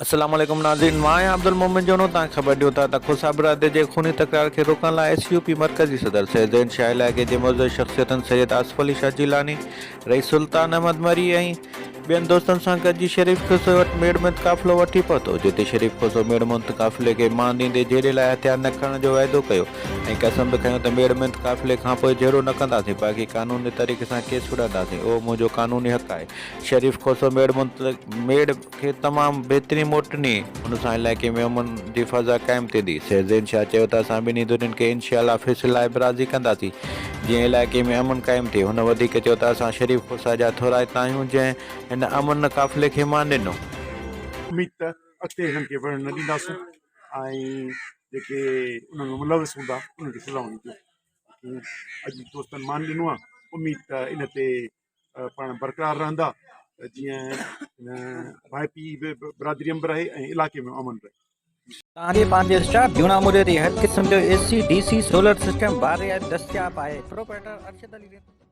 السلام عليڪم ناظرين مان آهيان عبدالمومن جونو توهان کي خبر ڏيون ٿا ته کوسا برادري جي خوني تڪرار کي روڪڻ لاء ايس يو پي مرڪزي صدر سيد زين شاهه علائقي جي معزز شخصيتن سيد آصف علي شاهه جيلاني رئيس سلطان احمد مري ۽ ٻين دوستن سان گڏجي شريف کوسو وٽ ميڙ منت قافلو وٺي پهتو جتي شريف کوسو ميڙ منت قافلي کي مان ڏيندي جهيڙي لاء هٿيار نه کڻڻ جو وعدو ڪيو ۽ قسم به کنيو ته ميڙ منت قافلي کانپوء جهيڙو نه ڪنداسين باقي قانوني طريقي سان ڪيس وڙهنداسين اهو منهنجو قانوني حق آهي شريف کوسو ميڙ منت ميڙ کي تمام بهترين موٽ ڏني، ان سان علائقي ۾ امن جي فضا قائم ٿيندي. سيد زين شاهه چيو ته اسان ٻنهي ڌرين کي انشاء الله فيصلي لاء به راضي ڪنداسين، جيئن علائقي ۾ امن قائم ٿئي. هن وڌيڪ چيو ته اسان شريف کوسا جا ٿورائتا آهيون، جنهن هن امن قافلي کي مان ڏنو. اميد ته اڳتي هنن کي وڙهڻ نه ڏينداسون ۽ جيڪي ان ۾ ملوث هوندا انهن کي سزائون ڏينديون. اڄ دوستن مان ڏنو آهي اميد ته ان تي پاڻ برقرار رهندا ته جيئن ڀائپي به برادري ۾ به رهي ۽ علائقي ۾ امن رهي. توهان جي پنهنجي اسٽاف جهونا موري تي هر قسم جو A C, D C, solar system باري دستياب آهي. پروپرائيٽر ارشد علي رند.